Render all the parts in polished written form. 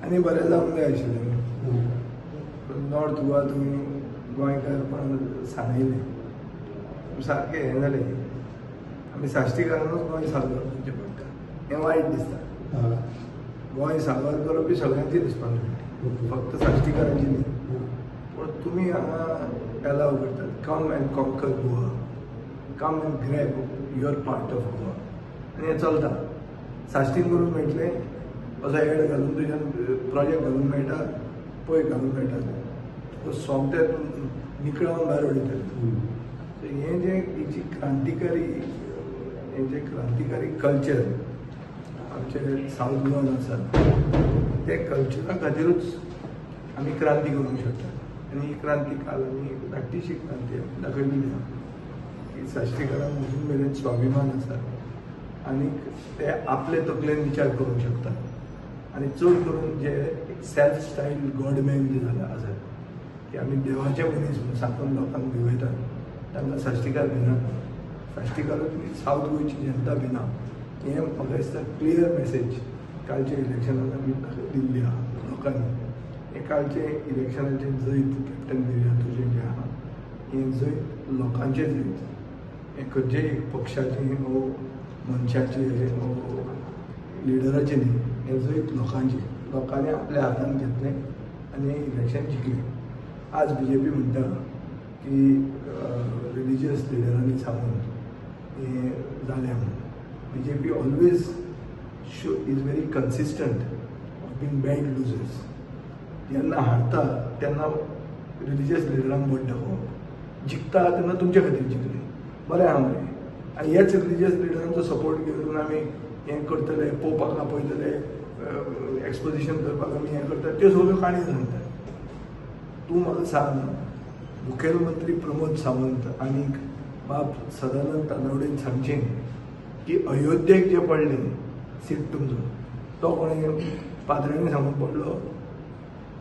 आनी बरें जावंक जाय आशिल्लें. नॉर्थ गोवा तुमी गोंयकारपण सांगयलें, सारकें हें जालें. आमी साश्टीकारानूच गोंय साल्वार करचें पडटा, हें वायट दिसता. गोंय साल्वार करप ही सगळ्यांची रिस्पॉन्सिबिलिटी, फक्त साश्टीकारांची न्ही. पूण तुमी हांगा एलाव करतात, come and conquer Goa, come and grab your part of Goa, आनी हें चलता. साश्टीन करून मेळटलें, असो एड घालून तुज्यान प्रोजेक्ट घालूंक मेळटा, पय घालूंक मेळटा, तुका सोमतें निकळावन भायर उडयतले. सो हें जें जी क्रांतिकारी, हें जें क्रांतिकारी कल्चर आमचे सावथ गोवान आसा, ते कल्चरा खातीरूच आमी क्रांती करूंक शकता. आनी ही क्रांती काल आमी एक धाकटीशी क्रांती दाखयलेली आसा की साश्टीकारांक अजून मेरेन स्वाभिमान आसा आनी ते आपले तकलेन विचार करूंक शकतात. आनी चड करून जे एक सेल्फ स्टायल गॉडमॅन जे जाला आसात की आमी देवाचे मनीस म्हणून सांगून लोकांक भिवयतात, तांकां साश्टीकार भिनात. साश्टीकारूच न्ही, सावथ गोंयची जनता भिना. हें म्हाका दिसता क्लियर मॅसेज कालच्या इलेक्शनान आमी दिल्ली आसा लोकांनी. हें कालचें इलेक्शनाचें जैत कॅप्टन विरियातोचें जें आसा, हें जैत लोकांचें जैत, हें खंयचेय एक पक्षाचें वो मनशाचें वो लिडराचें न्ही, हें जैत लोकांचें. लोकांनी आपल्या हातान घेतलें आनी इलेक्शन जिखलें. आज बी जे पी म्हणटा की रिलिजियस लिडरांनी सांगून हें जालें म्हणून. B J P always is very consistent of being bad losers. जेन्ना हारता तेन्ना रिलिजियस लिडरांक बोट दाखोवप, जिखता तेन्ना तुमच्या खातीर जिखले, बरें आहा मरे. आनी ह्याच रिलिजियस लिडरांचो सपोर्ट घेवन आमी हें करतले, पोवपाक आपयतले, एक्सपोजिशन करपाक आमी हें करता, त्यो सगळ्यो काणी सांगतात. तूं म्हाका सांग, मुखेलमंत्री प्रमोद सावंत आनी बाब सदानंद तानावडेन सांगचें की अयोध्येक जें पडलें सीट तुमचो, तो कोणें पाद्र्यांनी सांगून पडलो.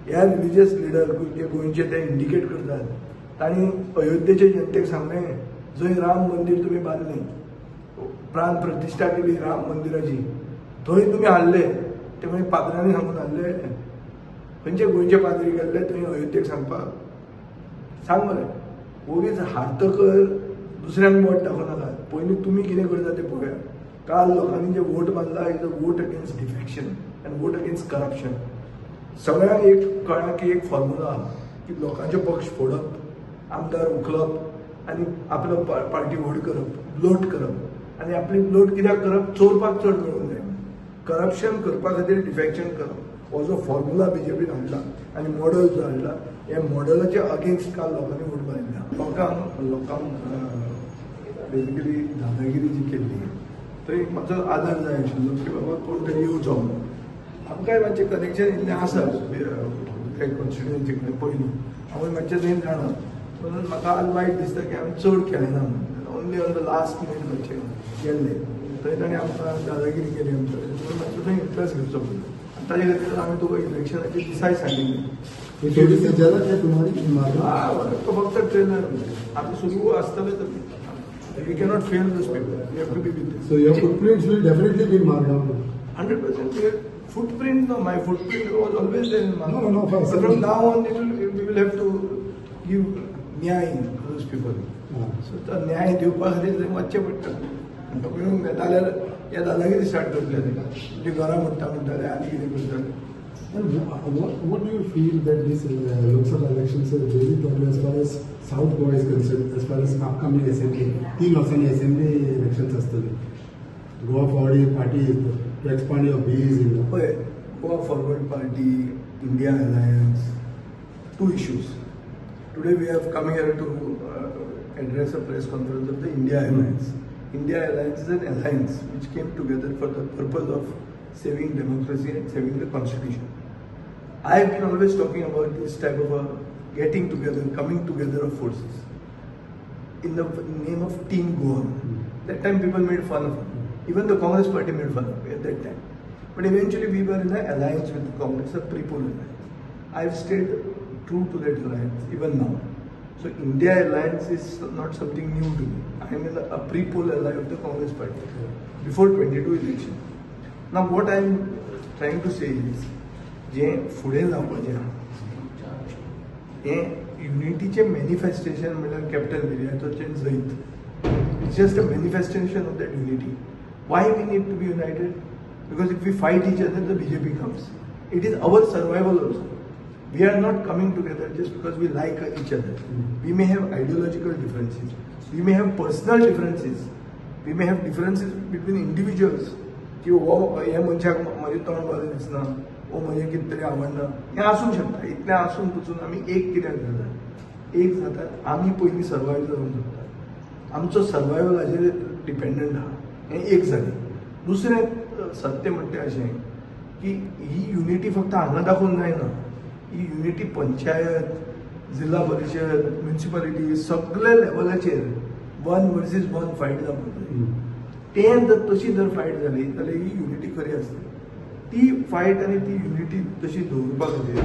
ह्या रिलिजियस लिडर जे गोंयचे ते इंडिकेट करतात, तांणी अयोध्येचे जनतेक सांगलें जंय राम मंदीर तुमी बांदलें, प्राण प्रतिश्ठा केली राम मंदिराची, थंय तुमी हाडले, ते मागीर पाद्र्यांनी सांगून हाडले. खंयचे गोंयचे पाद्री गेल्ले थंय अयोध्येक सांगपाक? सांग मरे. वोगीच हारतकर दुसऱ्यांक बोट दाखोवं नाकात, पयलीं तुमी कितें करता तें पळयात. काल लोकांनी जे vote बांदला is a vote against defection and vote against corruption. सगळ्यांक एक कळ्ळां की एक फॉर्मुला आहा की लोकांचे पक्ष फोडप, आमदार उखलप आनी आपलो पार्टी व्हड करप, ब्लोट करप. आनी आपली ब्लोट कित्याक करप? चोरपाक चड मेळूंक जाय. करप्शन करपा खातीर डिफेक्शन करप हो जो फॉर्मुला बी जे पीन हाडला आनी मॉडल जो हाडला, ह्या मॉडलाच्या अगेन्स्ट काल लोकांनी वोट मारिल्ले. लोकांक बेजिकली दादागिरी जी केल्ली थंय मातसो आदार जाय आशिल्लो की बाबा कोण तरी येवचो म्हणून. आमकांय मातशें कनेक्शन इल्लें आसा त्या कॉन्स्टिट्युएन्सी कडेन पयलीं, हांवूय मातशें थंय जाणा. म्हणून म्हाका आज वायट दिसता की आमी चड केलें ना म्हणून. Only on the last minute मातशें गेल्ले थंय ताणें आमकां दादागिरी केली आमच्या कडेन, म्हणून मातसो थंय इंट्रस्ट घेवचो पडलो. आनी ताजे खातीर हांवें तुका इलेक्शनाचे दिसाय सांगिल्लें. तो फक्त ट्रेलर आतां सुरू आसतलें. We cannot fail those people. We have to be with them. So your footprints will definitely be marked down. 100%. Footprint, no, my footprint was always there in Margao. No, no. But from now on, we will have to give nyay to those people. So the nyay दिवपा खातीर थंय वचचें पडटा. जाल्यार ह्या दादागिरी start करतले, तुजी घरां मोडटा म्हणटाले आनी कितें करताले. And what do you feel that this Lok Sabha elections are really problem as far as South Goa is concerned, as far as upcoming assembly, 3 वर्सांनी assembly elections आसतले. Goa Forward Party is to expand your base in. पळय, Goa Forward Party, India Alliance, 2 issues. Today we have come here to address a press conference of the India Alliance. India Alliance is an alliance which came together for the purpose of saving democracy and saving the constitution. I have been always talking about this type of a getting together, coming together of forces in the name of Team Goa. That time people made fun of it. Even the Congress party made fun of it at that time. But eventually we were in an alliance with the Congress, a pre-poll alliance. I have stayed true to that alliance even now. So India Alliance is not something new to me. I am a pre-poll ally of the Congress party before 22 election. Now what I am trying to say is, जें फुडें जावपाचें आहा हें युनिटीचें manifestation म्हणल्यार captain विरियातोचें जैत. It's just a manifestation of that unity. Why we need to be united? Because if we fight each other, the BJP comes. It is our survival also. We are not coming together just because we like each other. We may have ideological differences. We may have personal differences. We may have differences between individuals. की हो हे मनशाक म्हजें तोंड बरें दिसना, वो म्हजें कितें तरी आवडना, हें आसूंक शकता. इतलें आसून पसून आमी एक कित्याक जातात? एक जातात आमी पयलीं सर्वायव जावंक शकता. आमचो सर्वायवलाचेर डिपेंडंट आहा. हें एक जालें. दुसरें सत्य म्हणटा अशें की ही युनिटी फक्त हांगा दाखोवन जायना. ही युनिटी पंचायत, जिल्हा परिशद, म्युनिसिपालिटी सगल्या लेवलाचेर वन वर्सीस वन फायट जावपाक जाय. तें जर तशी जर फायट जाली जाल्यार ही युनिटी खरी आसतली. ती फायट आनी ती युनिटी तशी दवरपा खातीर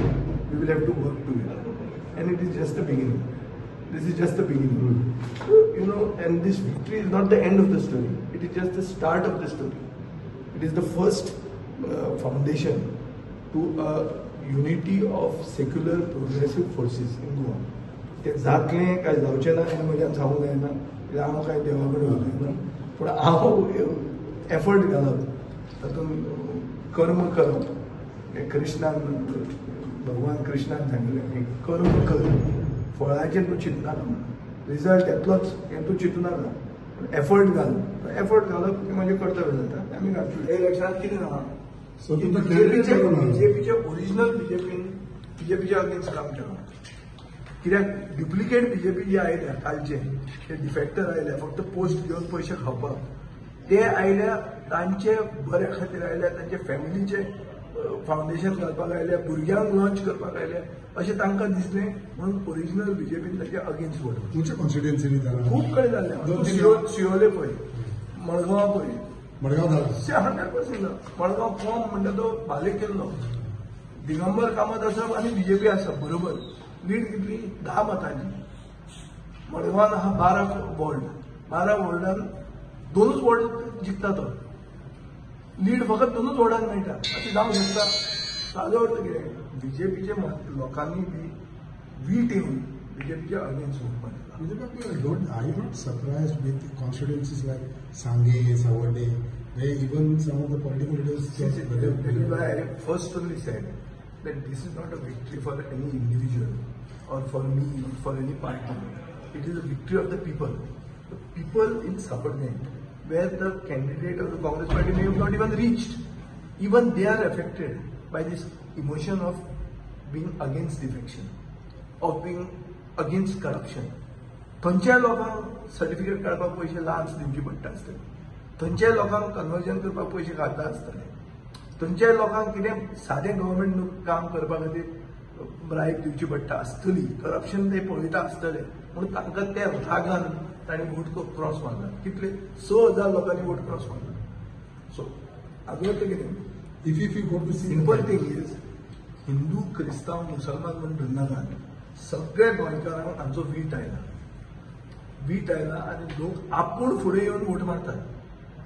we will have to work together and it is just the beginning. This is just the beginning. And this victory is not the end of the story. It is just the start of the story. It is the first foundation to a unity of secular progressive forces in Goa. ते जातलें काय जावचें ना हें म्हज्यान सांगूंक जायना, कित्याक हांव काय देवा कडेन उलयना, पूण हांव एफर्ट घालप, तातूंत कर्म करप. हें कृष्णान, भगवान कृष्णान सांगिल्लें, कर्म कर, फळाचेर तूं चिंतनाका म्हणून, रिजल्ट येतलोच हें तूं चिंतू नाका, पूण एफर्ट घाल. एफर्ट घालप हें म्हजें कर्तव्य जाता. आमी घातलें. इलेक्शनात कितें जालां, बीजेपीचे ओरिजिनल बीजेपीन बीजेपीच्या अगेन्स्ट काम केलां. कित्याक डुप्लिकेट बीजेपी जे आयल्या कालचे ते डिफेक्टर आयल्या फक्त पोस्ट घेवन पयशे खावपाक, ते आयल्या तांचे बऱ्या खातीर आयल्या, तांचे फॅमिलीचे फावंडेशन घालपाक आयल्या, भुरग्यांक लॉन्च करपाक आयल्या अशें तांकां दिसलें, म्हणून ओरिजिनल बीजेपीन ताचे अगेन्स्ट वोट. तुमच्या कॉन्स्टिट्युएन्सीनी जालां खूब कडेन जाल्लें. शिवोले पळय, मडगांव पळय, मडगांव जालां 100% जालां. मडगांव फॉर्म म्हणटा तो भाले केल्लो, दिगंबर कामत आसप आनी बीजेपी आसप बरोबर. लीड कितली? 10 मतांची. मडगांवान आहा 12 वॉर्ड, 12 वॉर्डान 2 वॉर्ड जिखता तो. लीड फकत 2 वॉर्डान मेळटा. अशें जावंक शकता? ताजो अर्थ कितें, बीजेपीचे लोकांनी बी वीट येवन बीजेपीच्या अगेन्स्ट वोट मारला. I am not surprised with constituencies like Sanguem, Savarde, where even some of the political leaders. That is why I first only said that this is not a victory for any individual or for me or for any party. It is a victory of the people. The people in Savarde, where the candidate of the Congress party may have not even reached, even they are affected by this emotion of being against defection, of being against corruption. थंयच्या लोकांक certificate काडपाक पयशे लांच दिवची पडटा आसतली, थंयच्या लोकांक कन्वर्जन करपाक पयशे खाता आसतले, थंयच्या लोकांक कितें सादें गव्हर्मेंट काम करपा खातीर ब्रायब दिवची पडटा आसतली, करप्शन ते पळयता आसतले, म्हणून तांकां त्या रागान तांणी वोट क्रॉस मारला. कितले 6,000 लोकांनी वोट क्रॉस मारला. सो हाजो अर्थ कितें, if you go to see simple thing is, Hindu क्रिस्तांव मुसलमान म्हूण धरनाकात, सगळे गोंयकारांक हांचो वीट आयला, वीट आयला आनी लोक आपूण फुडें येवन वोट मारतात.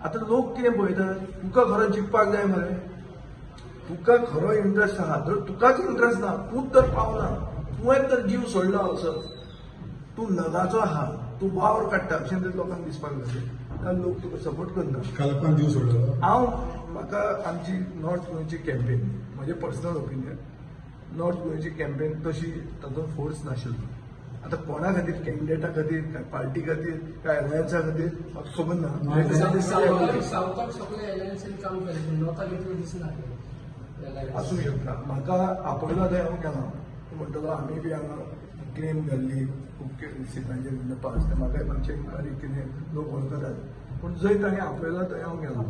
आतां लोक कितें पळयतात, तुका खरो जिखपाक जाय मरे, तुका खरो इंट्रस्ट आहा, जर तुकाच इंट्रस्ट ना, तूं तर पावना, तुवें तर जीव सोडला असो, तूं नगाचो आहा, तूं वावर काडटा अशें जर लोकांक दिसपाक लागलें जाल्यार लोक तुका सपोर्ट करना. कालपान जीव सोडलो. हांव म्हाका आमची नॉर्थ गोंयची कॅम्पेन, म्हजें पर्सनल ओपिनियन, नॉर्थ गोंयची कॅम्पेन तशी तातूंत फोर्स नाशिल्लो. आतां कोणा खातीर, कॅन्डिडेटा खातीर, काय पार्टी खातीर, काय अलायन्सा खातीर म्हाका खबर ना. सावथाक सगळे अलायन्सीन काम केलें पूण नॉर्थाक इतलें दिसना. आसूंक शकता. म्हाका आपयलो थंय हांव गेला, म्हणटलो आमी बी हांगा क्लेम घाल्ली खूब सिटांचेर पास, म्हाका मातशें बारीक कितें लोक वळखतात, पूण जंय ताणें आपयलो थंय हांव गेला.